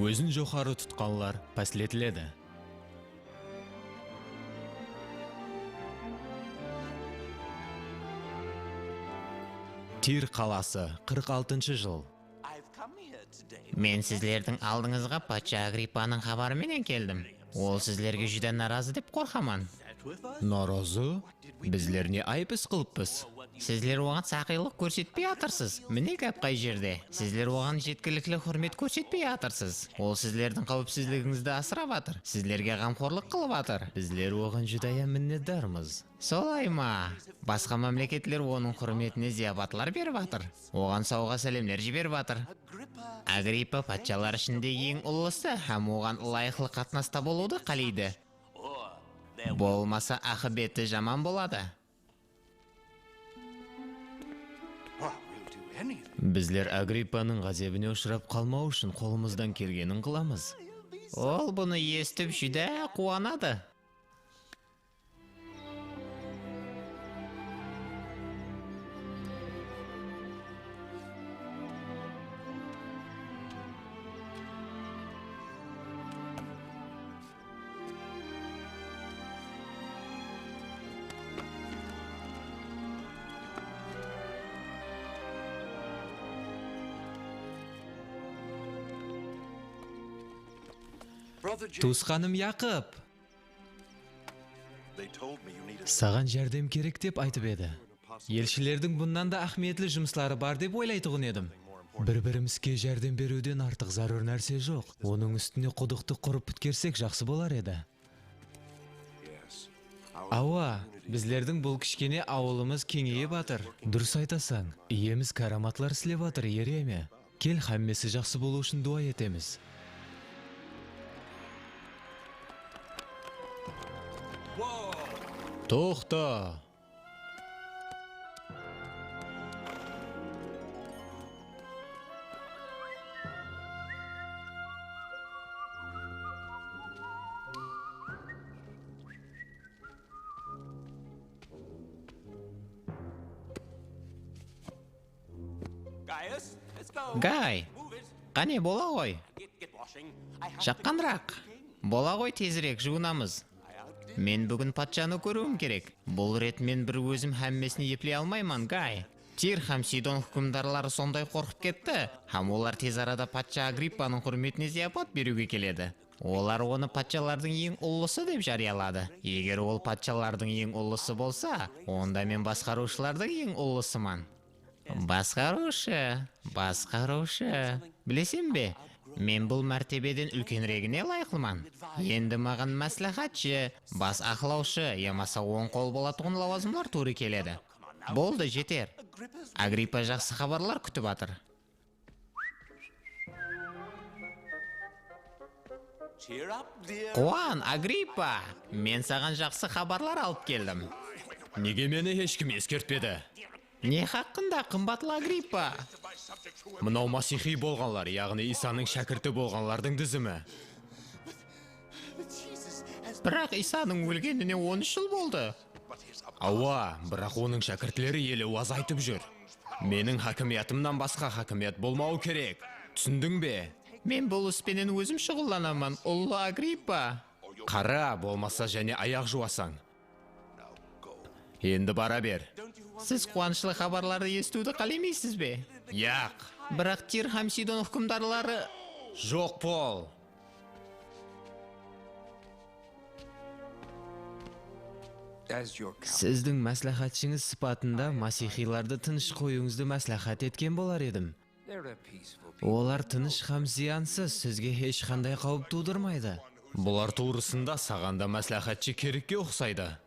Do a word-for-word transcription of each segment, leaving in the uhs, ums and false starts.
Ózin joqarı tutqanlar pásletiledi. Tir qalası, qırq altınshı jıl. Men sizlerdiń aldıńızǵa patsha Agrippanıń xabarı menen keldim. Ol sizlerge júdá narazı dep qorqaman. Narazı? Bizler ne ayıp is qılıppız? Sizler oǵan saqıylıq kórsetpey atırsız. Mine gáp qay jerde. Sizler oǵan jetkilikli húrmet kórsetpey atırsız. Ol sizlerdiń qáwipsizligińizdi asırap atır. Sizlerge ǵamxorlıq qılıp atır. Bizler oǵan júdayá minnetdarmız. Solay ma? Basqa mámleketler onıń húrmetine zıyabatlar berip atır. Oǵan sawǵa-sálemler jiberip atır. Agrippa patshalar ishinde eń ullısı hám oǵan ılayıqlı qatnasta bolıwdı qáleydi. Bolmasa, aqıbeti jaman boladı. Bizler Agrippanıń ǵázebine ushırap qalmaw ushın qolımızdan kelgenin qılamız. Ol bunı esitip júdá quwanadı. Tuwısqanım Yaqıp! Saǵan járdem kerek dep aytıp edi. Elshilerdiń bunnan da áhmiyetli jumısları bar dep oylaytuǵın edim. Bir-birimizge járdem beriwden artıq zárúr nárse joq. Onıń ústine qudıqtı qurıp pitkersek jaqsı bolar edi. Awa, bizlerdiń bul kishkene awılımız keńeyip atır. Durıs aytasań, iyemiz káramatlar islep atır, iyeriyeme. Kel, hámmesi jaqsı bolıwı ushın duwa etemiz. Toqta! Gay, qáne, bola ǵoy. Jaqqanıraq. Bola ǵoy, tezirek juwınamız. Men búgin patshanı kóriwim kerek. Bul ret men bir ózim hámmesine epley almayman, Gay. Tir hám Sidon húkimdarları sonday qorqıp ketti, hám olar tez arada patsha Agrippanıń húrmetine zıyapat beriwge keledi. Olar onı patshalardıń eń ullısı dep járiyaladı. Eger ol patshalardıń eń ullısı bolsa, onda men basqarıwshılardıń eń ullısıman. Basqarıwshı, basqarıwshı. Bileseń be, men bul mártebeden úlkenregine ılayıqlıman. Endi maǵan másláhátshi, bas aqlawshı yamasa oń qol bolatuǵın lawazımlar tuwrı keledi. Boldı, jeter. Agrippa jaqsı xabarlar kútip atır. Quwan, Agrippa! Men saǵan jaqsı xabarlar alıp keldim. Nege meni hesh kim eskertpedi? Ne haqqında, qımbatlı Agrippa? Mınaw masiyxiy bolǵanlar, yaǵnıy Isanıń shákirti bolǵanlardıń dizimi. Biraq Isanıń ólgenine on úsh jıl boldı. Awa, biraq onıń shákirtleri ele waz aytıp júr. Meniń hákimiyatımnan basqa hákimiyat bolmawı kerek. Túsindiń be? Men bul is penen ózim shuǵıllanaman, ullı Agrippa. Qara, bolmasa jáne ayaq juwasań. Endi bara ber. Siz quwanıshlı xabarlardı esitiwdi qálemeysiz be? Yaq. Biraq Tir hám Sidon húkimdarları... Joq bol! Sizdiń másláhátshińiz sıpatında masiyxiylardı tınısh qoyıwıńızdı másláhát etken bolar edim. Olar tınısh hám zıyansız, sizge hesh qanday qáwip tuwdırmaydı. Bular tuwrısında saǵan da másláhátshi kerekke uqsaydı.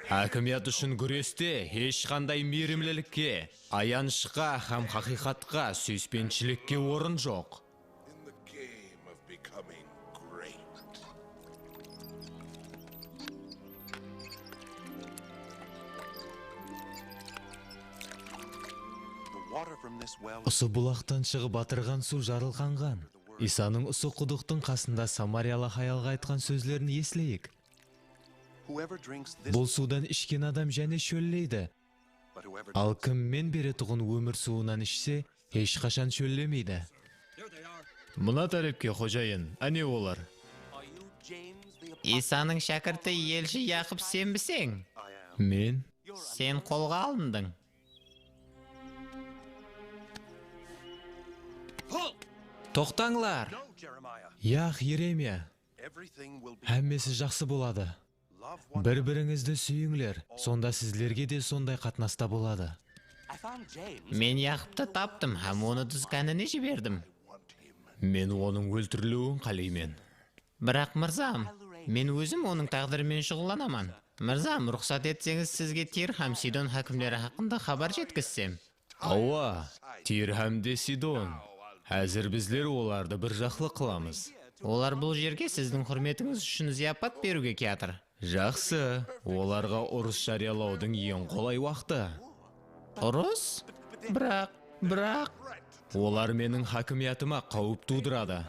Hákimiyat ushın gúreste hesh qanday miyrimlilikke, ayanıshqa hám haqıyqatqa, súyispenshilikge orın joq. In the game of becoming great. The water from this well... Usı bulaqtan shıǵıp atırǵan suw jarılqanǵan. Isanıń usı qudıqtıń qasında samariyalı hayalǵa aytqan sózlerin esleyik. Whoever drinks this... Bul suwdan ishken adam jáne shólleydi. Al kim men beretuǵın ómir suwınan ishse, hesh qashan shóllemeydi. Mına tárepke, xojayın, áne olar. Isanıń shákirti elshi Yaqıp senbiseń? Men. Sen qolǵa alındıń. Toqtańlar! Yaq, Yeremiya. Hámmesi jaqsı boladı. Bir-birińizdi súyińler, sonda sizlerge de sonday qatnasta boladı. Men Yaqıptı taptım hám onı dúzkanine jiberdim. Men onıń óltiriliwin qáleymen. Biraq, mırzam, men ózim onıń táǵdiri menen shuǵıllanaman. Mırzam, ruxsat etseńiz, sizge Tir hám Sidon hákimleri haqqında xabar jetkizsem. Awa, Tir hám de Sidon. Házir bizler olardı bir jaqlıq qılamız. Olar bul jerge sizdiń húrmetińiz ushın zıyapat beriwge kiyatır. Jaqsı, olarǵa urıs járiyalawdıń eń qolay waqtı. Urıs? Biraq, biraq. Olar meniń hákimiyatıma qáwip tuwdıradı.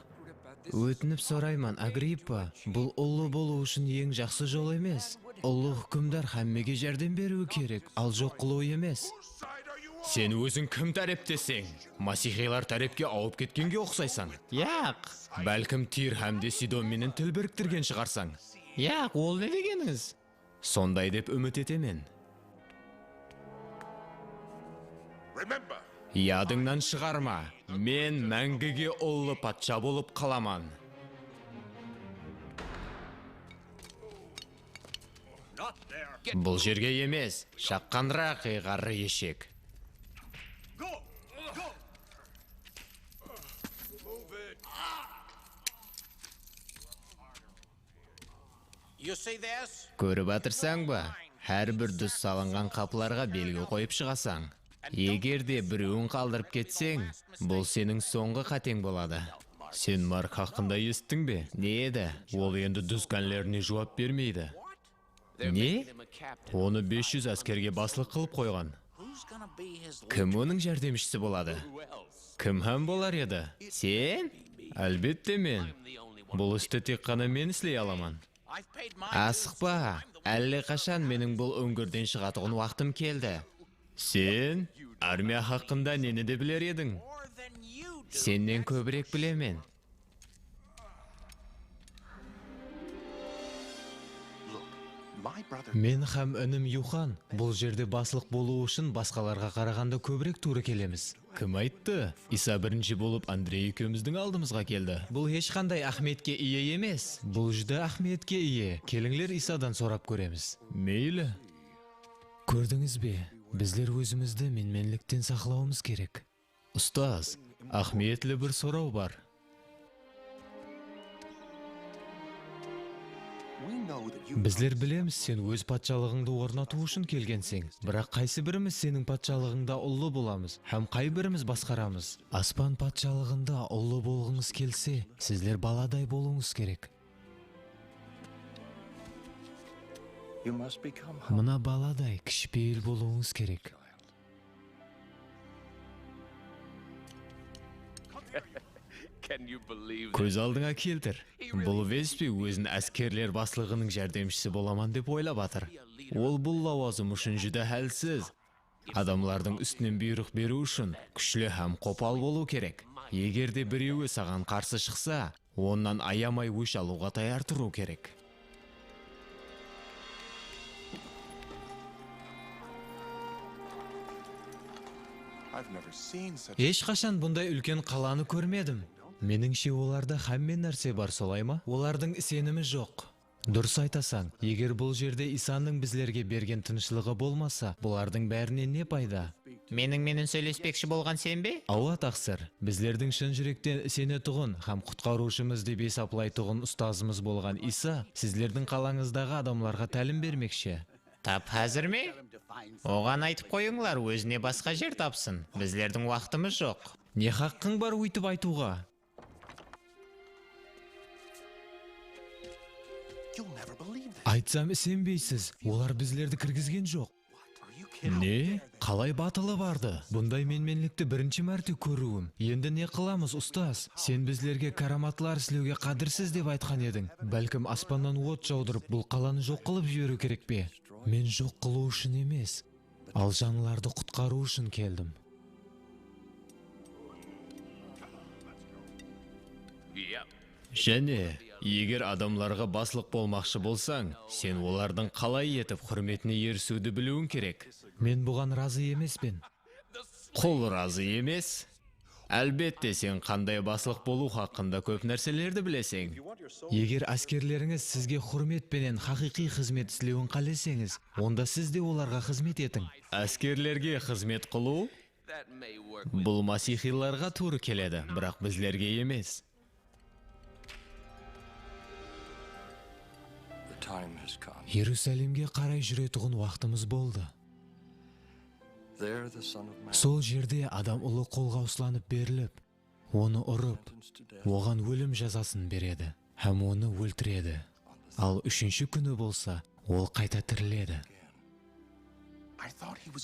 Ótinip sorayman, Agrippa, bul ullı bolıw ushın eń jaqsı jol emes. Ullı húkimdar hámmege járdem beriwi kerek, al joq qılıw emes. Sen óziń kim tárepteseń? Masihiylar tárepke awıp ketkenge uqsaysań. Yaq. Bálkim Tir hám de Sidon menen til biriktirgen shıǵarsań. Yaq, ol ne degenińiz? Sonday dep úmit etemen. Yadıńnan shıǵarma, men máńgige ullı patsha bolıp qalaman. Bul jerge emes, shaqqanıraq, ey ǵarrı eshek. Kórip atırsań ba? Hár bir dúz salınǵan qaplarǵa belgi qoyıp shıǵasań. Eger de birewin qaldırıp ketseń, bul seniń sońǵı qáteń boladı. Sen Mark haqqında esittiń be? Ne edi? Ol endi dúzkanlerine juwap bermeydi. Ne? Onı bes júz áskerge baslıq qılıp qoyǵan. Kim onıń járdemshisi boladı? Kim hám bolar edi? Sen? Álbette men. Bul isti tek ǵana men isley alaman. Asıqpa, álle qashan meniń bul óńgirden shıǵatuǵın waqtım keldi. Sen armiya haqqında neni de biler ediń? Sennen kóbirek bilemen. Men hám inim Yuxan bul jerde baslıq bolıw ushın basqalarǵa qaraǵanda kóbirek tuwrı kelemiz. Kim ayttı? Iysa birinshi bolıp Andrey ekewimizdiń aldımızǵa keldi. Bul hesh qanday áhmiyetke iye emes. Bul júdá áhmiyetke iye. Kelińler, Iysadan sorap kóremiz. Meyli. Kórdińiz be? Bizler ózimizdi menmenlikten saqlawımız kerek. Ustaz, áhmiyetli bir soraw bar. Bizler bilemiz, sen óz patshalıǵıńdı ornatıw ushın kelgenseń. Biraq qaysı birimiz seniń patshalıǵıńda ullı bolamız hám qay birimiz basqaramız? Aspan patshalıǵında ullı bolǵıńız kelse, sizler baladay bolıwıńız kerek. Mına baladay kishipeyil bolıwıńız kerek. Kóz aldıńa keltir. Bul Vespi ózin áskerler baslıǵınıń járdemshisi bolaman dep oylap atır. Ol bul lawazım ushın júdá hálsiz. Adamlardıń ústinen buyrıq beriw ushın kúshli hám qopal bolıw kerek. Eger de birewi saǵan qarsı shıqsa, onnan ayamay ósh alıwǵa tayar turıw kerek. Hesh qashan bunday úlken qalanı kórmedim. Menińshe, olarda hámme nárse bar, solay ma? Olardıń isenimi joq. Durıs aytasań, eger bul jerde Iysannıń bizlerge bergen tınıshlıǵı bolmasa, bulardıń bárinen ne payda? Meniń menen sóylespekshi bolǵan sen be? Awa, taqsır. Bizlerdiń shın júrekten isenetuǵın hám Qutqarıwshımız dep esaplaytuǵın Ustazımız bolǵan Iysa sizlerdiń qalańızdaǵı adamlarǵa tálim bermekshi. Tap házir me? Oǵan aytıp qoyıńlar, ózine basqa jer tapsın. Bizlerdiń waqtımız joq. Ne haqqıń bar óytip aytıwǵa? Aytsam, isenbeysiz, olar bizlerdi kirgizgen joq. Ne? Qalay batılı bardı? Bunday menmenlikti birinshi márte kóriwim. Endi ne qılamız, ustaz? Sen bizlerge káramatlar islewge qádirsiz dep aytqan ediń. Bálkim aspannan ot jawdırıp, bul qalanı joq qılıp jiberiw kerek pe? Men joq qılıw ushın emes, al janlardı qutqarıw ushın keldim. Jáne, eger adamlarǵa baslıq bolmaqshı bolsań, sen olardıń qalay etip húrmetine erisiwdi biliwiń kerek. Men buǵan razı emespen. Qul razı emes. Álbette, sen qanday baslıq bolıw haqqında kóp nárselerdi bileseń. Eger áskerlerińiz sizge húrmet penen haqıyqıy xızmet islewin qáleseńiz, onda siz de olarǵa xızmet etiń. Áskerlerge xızmet qılıw? Bul masiyxıylarǵa tuwrı keledi, biraq bizlerge emes. Yerusalemge qaray júretuǵın waqtımız boldı. Sol jerde Adam Ulı qolǵa uslanıp berilip, onı urıp, oǵan ólim jazasın beredi hám onı óltiredi. Al úshinshi kúni bolsa, ol qayta tiriledi.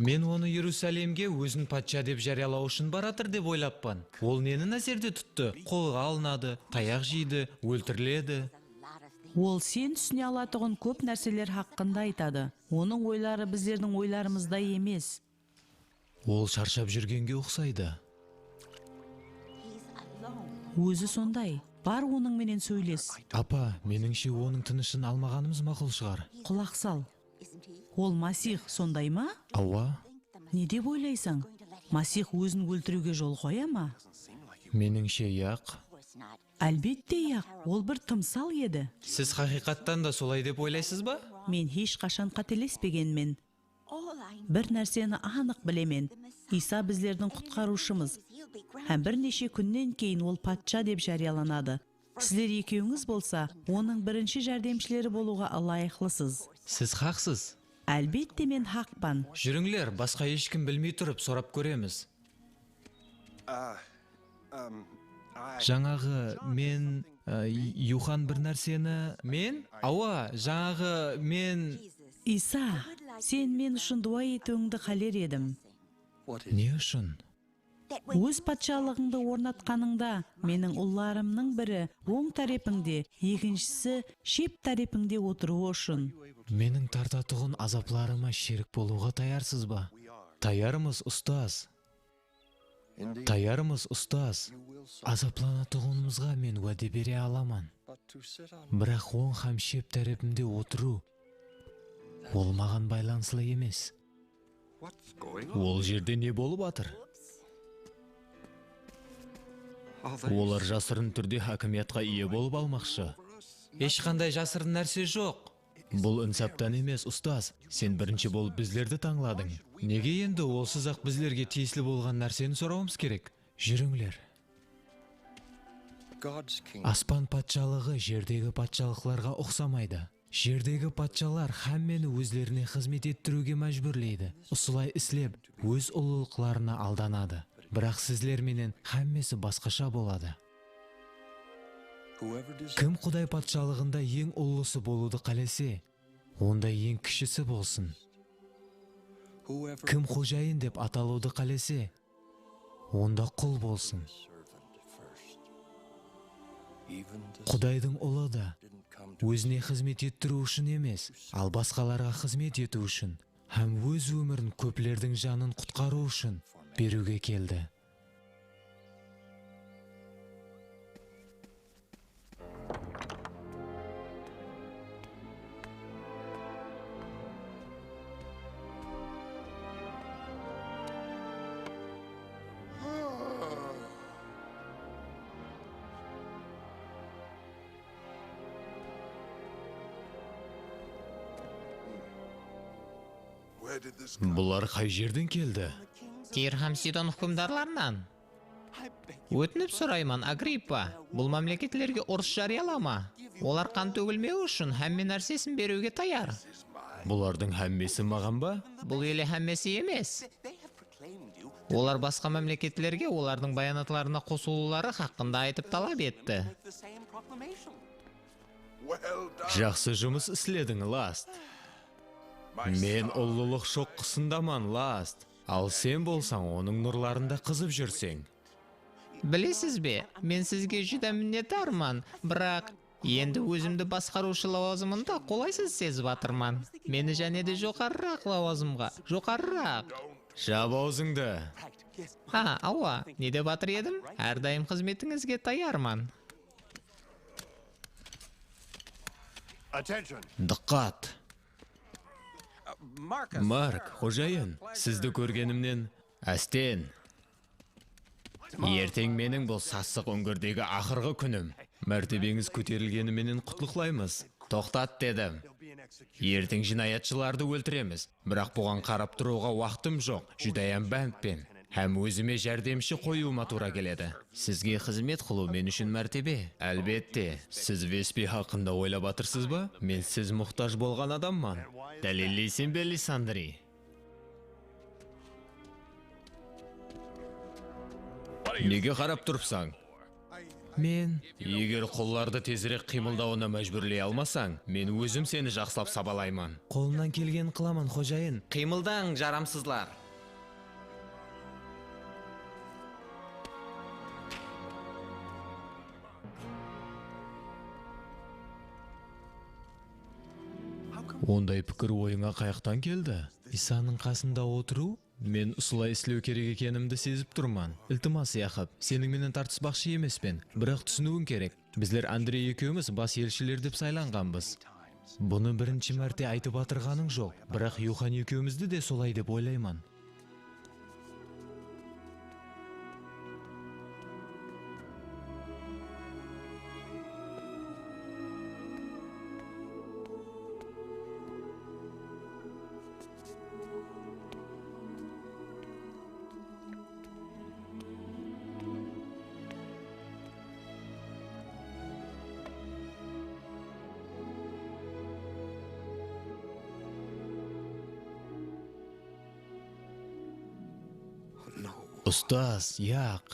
Men onı Yerusalemge ózin patsha dep járiyalaw ushın baratır dep oylappan. Ol neni názerde tuttı? Qolǵa alınadı, tayaq jeydi, óltiriledi. Ol sen túsine alatuǵın kóp nárseler haqqında aytadı. Onıń oyları bizlerdiń oylarımızday emes. Ol sharshap júrgenge uqsaydı. Ózi sonday. Bar, onıń menen sóyles. Apa, menińshe, onıń tınıshın almaǵanımız maqul shıǵar. Qulaq sal. Ol Masix, sonday ma? Awa. Ne dep oylaysań? Masix ózin óltiriwge jol qoya ma? Menińshe, yaq. Álbette, yaq. Ol bir tımsal edi. Siz haqıyqattan da solay dep oylaysız ba? Men hesh qashan qátelespegenmen. Bir nárseni anıq bilemen. Iysa bizlerdiń Qutqarıwshımız. Hám bir neshe kúnnen keyin ol patsha dep járiyalanadı. Sizler ekewińiz bolsa, onıń birinshi járdemshileri bolıwǵa ılayıqlısız. Siz haqsız. Álbette, men haqpan. Júrińler, basqa hesh kim bilmey turıp sorap kóremiz. Jańaǵı men, e, Yuxan bir nárseni, men? Awa, jańaǵı men. Iysa, sen men ushın duwa etiwińdi qáler edim. Ne ushın? Óz patshalıǵıńdı ornatqanıńda, meniń ullarımnıń biri oń tárepińde, ekinshisi shep tárepińde otırıwı ushın. Meniń tartatuǵın azaplarıma sherik bolıwǵa tayarsız ba? Tayarmız, ustaz. Tayarmız, ustaz. Azaplanatuǵınımızǵa men wáde bere alaman. Biraq oń hám shep tárepimde otırıw, ol maǵan baylanıslı emes. Ol jerde ne bolıp atır? Olar jasırın túrde hákimiyatqa iye bolıp almaqshı. Hesh qanday jasırın nárse joq. Bul insaptan emes, ustaz. Sen birinshi bolıp bizlerdi tańladıń. Nege endi olsız-aq bizlerge tiyisli bolǵan nárseni sorawımız kerek? Júrińler. Aspan patshalıǵı jerdegi patshalıqlarǵa uqsamaydı. Jerdegi patshalar hámmeni ózlerine xızmet ettiriwge májbúrleydi. Usılay islep, óz ullılıqlarına aldanadı. Biraq sizler menen hámmesi basqasha boladı. Kim Quday patshalıǵında eń ullısı bolıwdı qálese, onda eń kishisi bolsın. Kim xojayın dep atalıwdı qálese, onda qul bolsın. Qudaydıń Ulı da ózine xızmet ettiriw ushın emes, al basqalarǵa xızmet etiw ushın hám óz ómirin kóplerdiń janın qutqarıw ushın beriwge keldi. Bular qay jerden keldi? Tir hám Sidon húkimdarlarınan. Ótinip sorayman, Agrippa, bul mámleketlerge urıs járiyalama. Olar qan tógilmewi ushın hámme nársesin beriwge tayar. Bulardıń hámmesi maǵan ba? Bul ele hámmesi emes. Olar basqa mámleketlerge olardıń bayanatlarına qosılıwları haqqında aytıp talap etti. Jaqsı jumıs islediń, Last. Men ullılıq shoqqısındaman, Last. Al sen bolsań onıń nurlarında qızıp júrseń. Bilesiz be, men sizge júdá minnetdarman, biraq endi ózimdi basqarıwshı lawazımında qolaysız sezip atırman. Meni jáne de joqarıraq lawazımǵa, joqarıraq. Jap awzıńdı. Ha, awa, ne dep atır edim? Hár dayım xızmetińizge tayarman. Dıqqat! Mark, xojayın, sizdi kórgenimnen ásten. Erteń meniń bul sassıq úńgirdegi aqırǵı kúnim. Mártebeńiz kóterilgeni menen qutlıqlaymız. Toqtat, dedim. Erteń jınayatshılardı óltiremiz. Biraq buǵan qarap turıwǵa waqtım joq, júdayam bántpen. Hám ózime járdemshi qoyıwıma tuwra keledi. Sizge xızmet qılıw men ushın mártebe. Álbette, siz Vespi haqqında oylap atırsız ba? Men siz muhtaj bolǵan adamman. Dálilleyseń be, Lisandriy? Nege qarap turıpsań? Men. Eger qullardı tezirek qıymıldawına májbúrley almasań, men ózim seni jaqsılap sabalayman. Qolınan kelgenin qılaman, xojayın. Qıymıldań, jaramsızlar! Onday pikir oyıńa qayaqtan keldi? Isanıń qasında otırıw? Men usılay islew kerek ekenimdi sezip turman. Iltimas, Yaqıp, seniń menen tartıspaqshı emespen, biraq túsiniwiń kerek. Bizler Andrey ekewimiz bas elshiler dep saylanǵanbız. Bunı birinshi márte aytıp atırǵanıń joq, biraq Yuxan ekewimizdi de solay dep oylayman. Ustaz, yaq.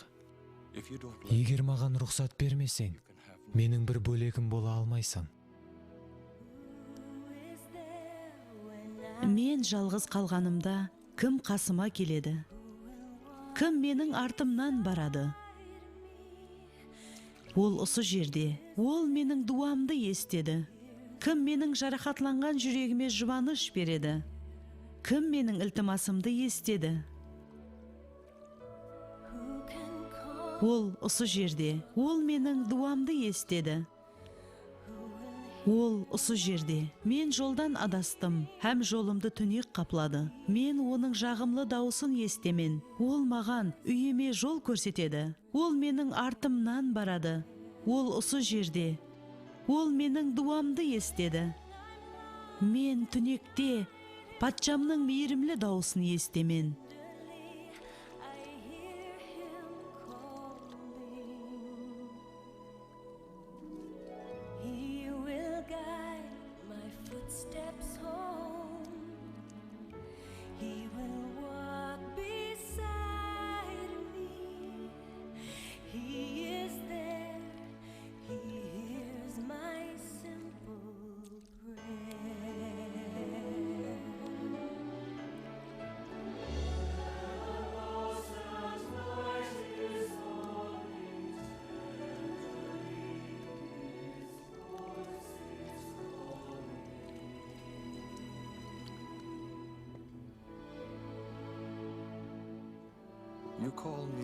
Eger maǵan ruxsat bermeseń, meniń bir bólegim bola almaysań. Men jalǵız qalǵanımda kim qasıma keledi? Kim meniń artımnan baradı? Ol usı jerde. Ol meniń duwamdı esitedi. Kim meniń jaraqatlanǵan júregime jubanısh beredi? Kim meniń iltimasımdı esitedi? Ol usı jerde. Ol meniń duwamdı esitedi. Ol usı jerde. Men joldan adastım, hám jolımdı túnek qapladı. Men onıń jaǵımlı dawısın esitemen. Ol maǵan, úyime jol kórsetedi. Ol meniń artımnan baradı. Ol usı jerde. Ol meniń duwamdı esitedi. Men túnekte patshamnıń miyrimli dawısın esitemen. He will guide my footsteps home. He will walk beside me. He is there. He hears my simple prayer.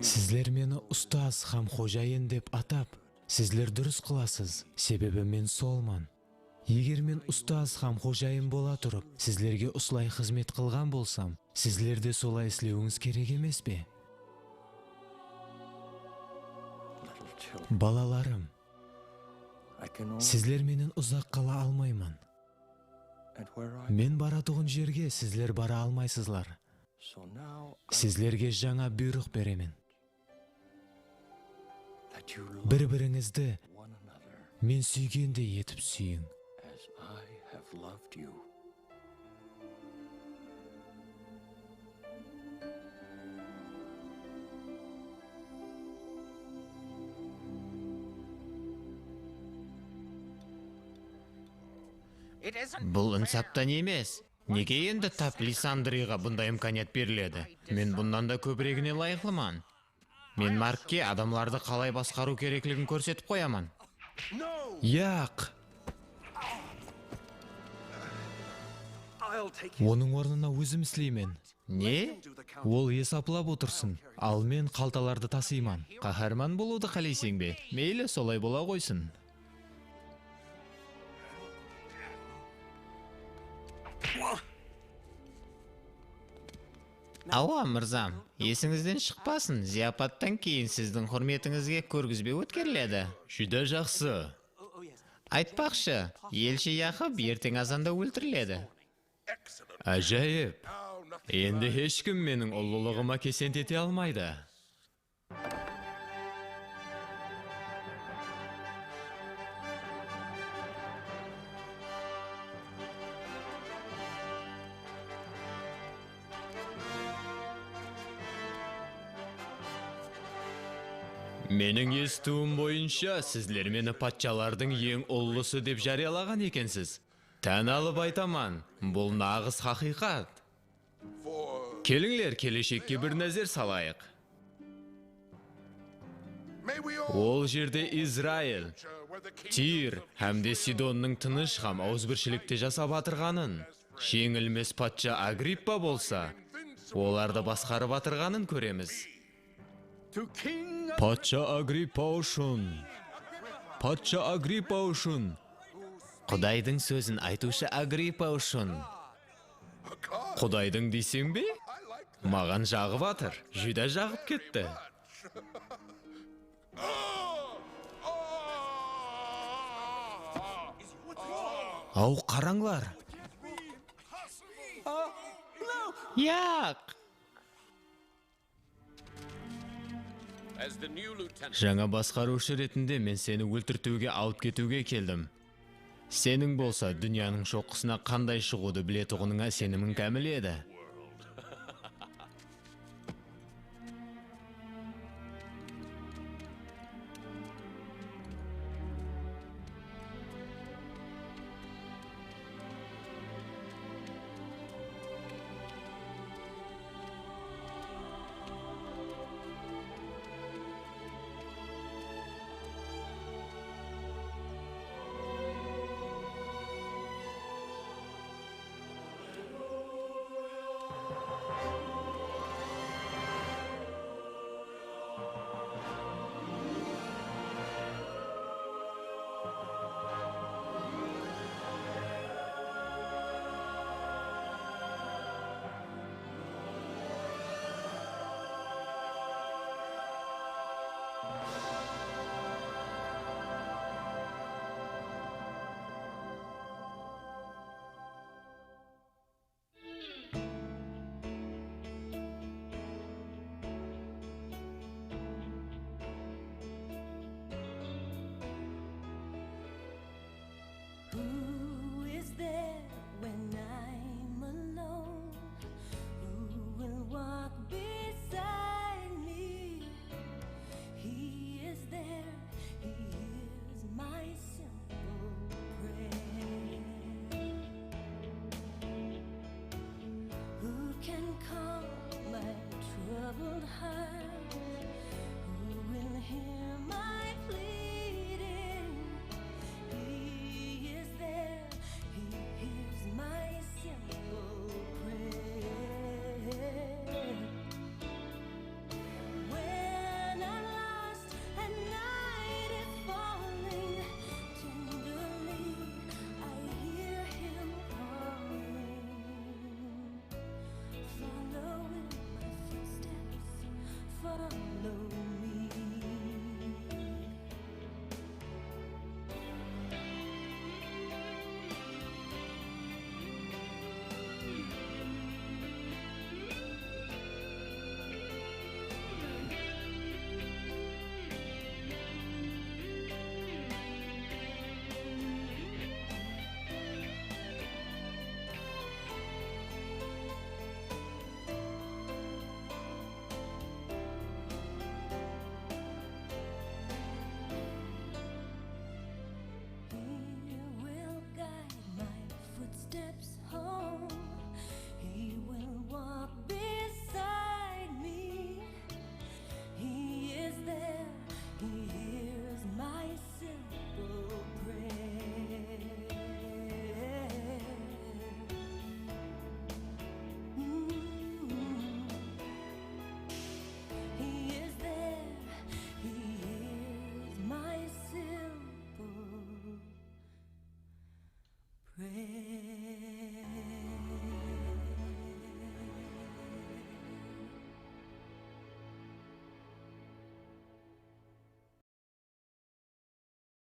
Sizler meni ustaz hám xojayın dep atap, sizler durıs qılasız, sebebi men solman. Eger men ustaz hám xojayın bola turıp, sizlerge usılay xızmet qılǵan bolsam, sizler de solay islewińiz kerek emes pe? Balalarım, sizler menen uzaq qala almayman. Men baratuǵın jerge sizler bara almaysızlar. Sizlerge jańa buyrıq beremen. Bir-birińizdi men súygendey etip súyiń. Bul insaptan emes. Nege endi tap Lisandriyǵa bunday imkaniyat beriledi? Men bunnan da kóbiregine ılayıqlıman. Men Markke adamlardı qalay basqarıw kerekligin kórsetip qoyaman. Yaq! Onıń ornına ózim isleymen. Ne? Ol esaplap otırsın, al men qaltalardı tasıyman. Qaharman bolıwdı qáleyseń be? Meyli, solay bola ǵoysın. Awa, mırzam, esińizden shıqpasın, zıyapattan keyin sizdiń húrmetińizge kórgizbe ótkeriledi. Júdá jaqsı. Aytpaqshı, elshi Yaqıp erteń azanda óltiriledi. Ájayıp! Endi hesh kim meniń ullılıǵıma kesent ete almaydı. Meniń esitiwim boyınsha, sizler meni patshalardıń eń ullısı dep járiyalaǵan ekensiz. Tán alıp aytaman, bul naǵız haqıyqat. Kelińler, keleshekke bir názer salayıq. Ol jerde Izrail, Tir hám de Sidonnıń tınısh hám awızbirshilikte jasap atırǵanın, jeńilmes patsha Agrippa bolsa, olardı basqarıp atırǵanın kóremiz. Patsha Agrippa ushın! Patsha Agrippa ushın! Qudaydıń sózin aytıwshı Agrippa ushın! Qudaydıń deyseń be? Maǵan jaǵıp atır, júdá jaǵıp ketti. Aw, qarańlar! Yaq! Jańa basqarıwshı retinde men seni óltirtiwge alıp ketiwge keldim. Seniń bolsa dúnyanıń shoqqısına qanday shıǵıwdı biletuǵınıńa isenimim kámil edi. Who is there when I'm alone? Who will walk beside me? He is there, he hears my simple prayer. Who can calm my troubled heart?